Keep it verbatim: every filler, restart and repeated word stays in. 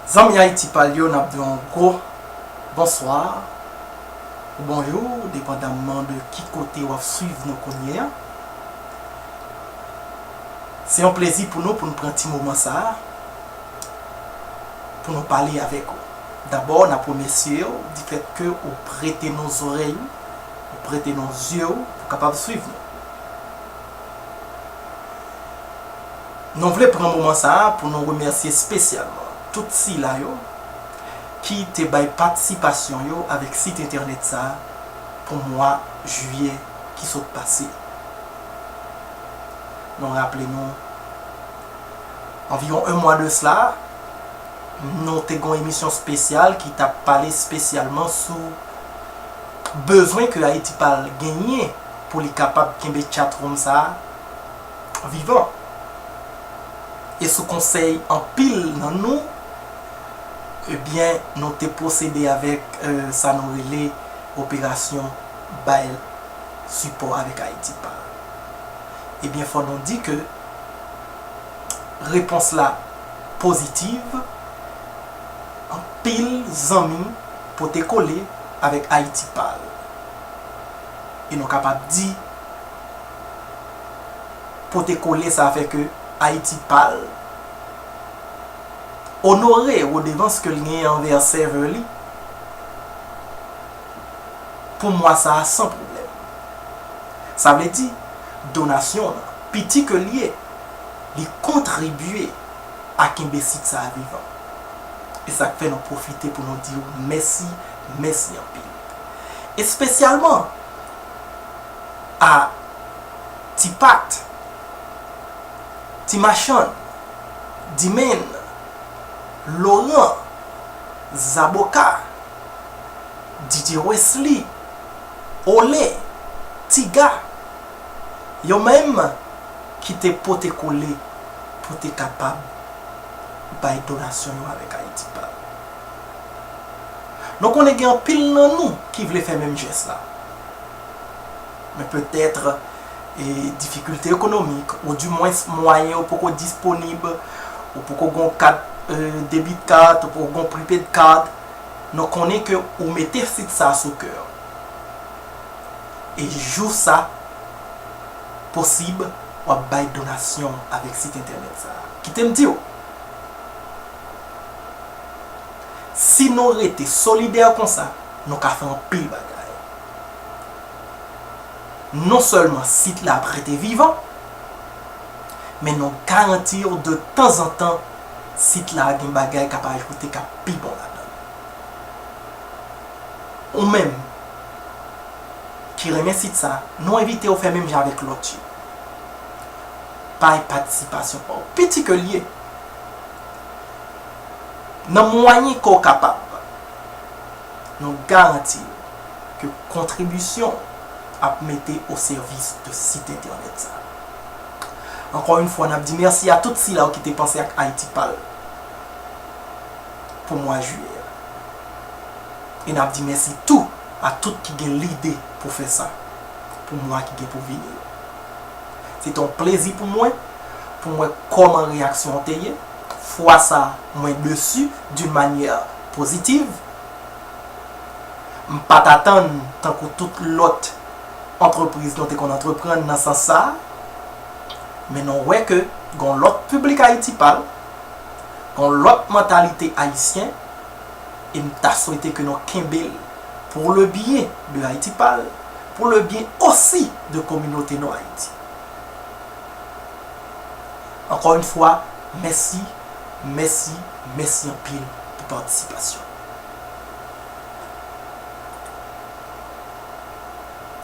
Zanmi Ayiti Pal yo, n ap di yon gwo bonswa ou bonjou, depandamman de ki kote w ap swiv nou kounye a. Se yon plezi pou nou, pou n pran ti moman sa a, pou nou pale avèk ou. Dabò, n ap remèsye w difèt ke ou prete nou zòrèy ou, ou prete nou zye w, pou w kapab swiv nou. Nou vle pran moman sa a pou nou remèsye espesyalman tout sila yo ki te bay patisipasyon yo avèk sit entènèt sa a pou mwa jiyè ki sot pase. Nou raple nou, anviwon yon mwa de sila, nou te gen yon emisyon espesyal ki t ap pale espesyalman sou bezwen ke Ayiti Pal genyen pou li kapab kenbe chatroom sa a vivan. E sou konsèy anpil nan nou, ebyen, nou te pwosede avèk, eh, sa nou rele operasyon bay sipò avèk Ayiti Pal. Ebyen, fò nou di ke repons la pozitiv, anpil zanmi pote kole avèk Ayiti Pal. E nou kapab di, pote kole sa fè ke Ayiti Pal onore redevans ke l genyen anvè sèvè li pou mwa sa a san pwoblèm. Sa vle di, donasyon an, piti ke l ye, li kontribye a kenbe sit sa a vivan. E sa k fè nou pwofite pou nou di w mèsi, mèsi anpil. Espesyalman a Ti Pat, Ti Machann, Dimen, Loran, Zaboka, D J Wesley, Olen, Tiga, yo menm ki te pote kole pou te kapab bay donasyon yo avèk Ayiti Pal. Nou konnen gen anpil nan nou ki vle fè menm jès la. Men petèt, e, difikilte ekonomik, oudimwens mwayen yo poko disponib, ou poko gon kat, e, debit card, ou poko gon prepaid card, nou konnen ke ou mete sit sa sou kè. E jou sa posib, w ap bay donasyon avèk sit entènèt sa a. Kite m di w, si nou rete solidè konsa, nou ka fè anpil bagay. Non sèlman sit la ap rete vivan, men nou garanti w de tanzantan sit la gen bagay k ap ajoute k ap pi bon ladan l. Ou menm ki renmen sit sa, nou envite w fè menm jan avèk lòt yo. Bay patisipasyon pa w, piti ke l ye, nan mwayen ke w kapab. Nou garanti w ke kontribisyon w ap mete o sèvis de sit entènèt sa a. Ankò yon fwa, n ap di mèsi a tout sila yo ki te panse ak Ayiti Pal pou mwa jiyè a. E n ap di mèsi tou a tout ki gen lide pou fè sa pou mwa ki gen pou vini yo. Se te yon plezi pou mwen, pou m wè kòman reyaksyon an te ye. Fwa sa, mwen desi d'une manière positive. M pa t atann, tankou tout lòt antrepriz nou te konn antreprann nan sans sa a, men nou wè ke gon lòt piblik Ayiti Pal, gon lòt mantalite ayisyen, e m ta swete ke nou kenbe l pour le bien de Haïti Pal, pour le bien aussi de kominote nou Ayiti. Ankò yon fwa, mèsi, mèsi, mèsi anpil pou patisipasyon.